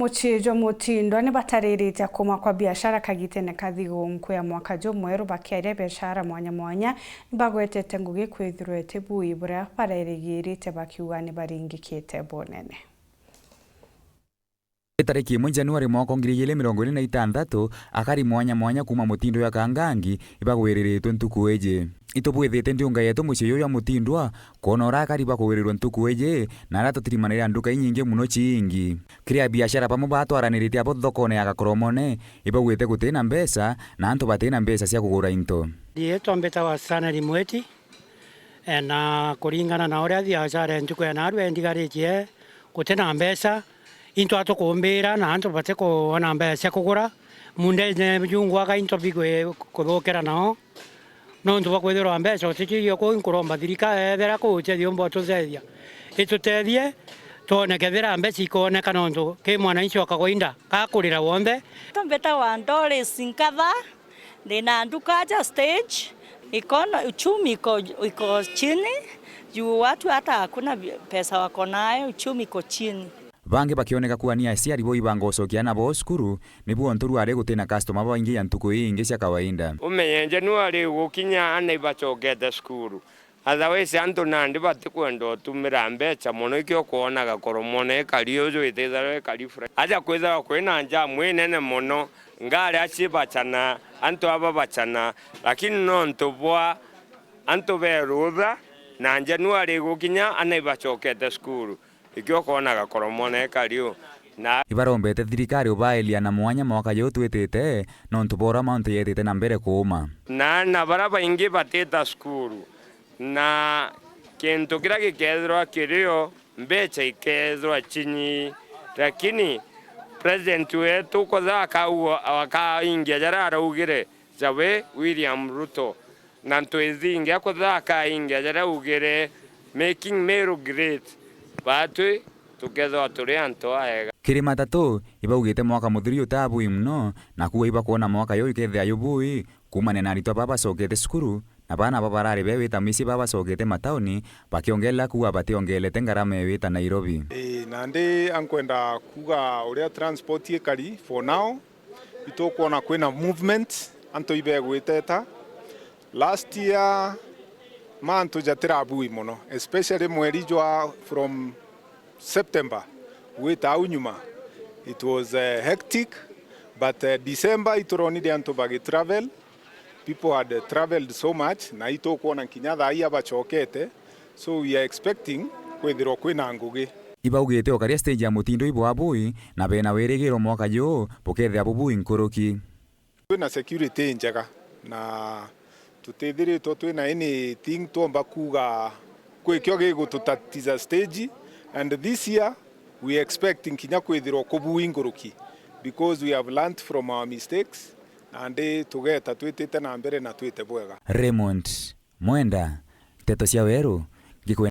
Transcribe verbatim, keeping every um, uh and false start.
Mucii jwa Mutindwa ni bataririte kuuma kwa biashara kagitene ka thiguu nkuu ya mwaka jumweru, bakiaria biashara mwanya mwanya ni bagwetete ngugi kwithirwa iti bui buria barerigirite, bakiuga ni baringikite bunene. Itariki imwe Januari mwaka ngiri igiri mirongo iri na itantatu, akari mwanya mwanya kuuma Mutindwa ya Kangangi ibagwiriritwe ntuku iji. Itubwithite ndiunga yetu mucii juju jwa Mutindwa, kwona uria akari bakugwirirwa ntuku iji, na aria tutirimanire na nduka inyingi mono ciingi. Kiri abiashara bamwe batwaranirite abo thokone ya Gakoromone, ibaugite guti na mbeca, na antu bati na mbeca cia kugura into. Riitwa mbitawa Stanley Mweti, e, na kuringana na uria biashara ya ntuku ya naarua endigaritie, guti na mbeca, into atukumbira na antu bati kwona mbeca cia kugura, mundene jungwaga into bigwi kuthukira nao. Nontu bwa kwithirwa mbeca uticio kuu, nkuromba thirikari ethira kuu uteethio umba ututethia, itutethie twone kethira mbeca ikoneka, nontu ki mwananchi wa kawaida gakurira wonthe. Mbitawa Doris Nkatha, ndina nduka aja stage. Iko na uchumi iko, iko chini, juu watu hata hakuna bi-, pesa wako nayo, uchumi iko chini. Bangi bakioneka kuania aciari bo ibangocokia aana bao cukuru, nibu ontu rwari guti na customer babaingi ya ntuku iingi cia kawaida. Umenye Januari gukinya aana ibacokete cukuru. Otherwise, antu nandi batikwenda utumira mbeca mono, ikio kwonaga Gakoromone ikari uju itithagirwa ikari fre-, aja kwithirwa kwina njamu inene mono, ngari aci bacana, antu aba bacana, lakini nontu bwa antu be rutha, na Januari gukinya aana ibacokete cukuru. Ikio kwonaga Gakoromone ikari u. Na ibarombete thirikari ubailia na mwanya mwaka juu twitite, nontu bwa uria mauntu yetite na mbere kuuma. Na aana baria baingi batita cukuru, na kintu kiria gikethirwa kirio, mbeca ikethirwa cinyi, lakini president wetu kuthaka uo akaingia jaria araugire, jawe William Ruto. Na ntwithingia kuthaka ingia jaria augire, "Making Meru great." Batwi tukethirwa turi antu aega. Kiri matatu, ibaugite mwaka muthiru jutabui mono, na kuua ibakwona mwaka juu ikethia jubui, kuumania na aritwa baa bacokete cukuru, na baana baa barari be wita micii baa bacokete matauni, bakiongerera kuuga bationgerete ngarama e wita Nairobi. Ii, nandi ankwenda kuuga uria transport ikari for now, itukwona kwina movement, antu ibegwiteta. Last year, mantu jatirabui mono, especially mweri jwa from September gwita au nyuma, it was, eh, hectic, but, eh, December ituronire antu bagi travel, people had travelled so much, na itukwona nkinya thaa ii abacokete, so we are expecting kwithirwa kwina ngugi. Ibaugite ukaria stage ya mutindo ibwabui, na bena wirigiro mwaka juu bukethia bubui nkuruki. Twina security njega na tutithiritwe twina anything twomba kuuga kwikio gigututatiza stage, and this year we expect nkinya kwithirwa kubui nkuruki because we have learnt from our mistakes, nandi tugeta twitite na mbere na twite bwega. Raymond Mwenda, Nteto cia Weru, Gikwe-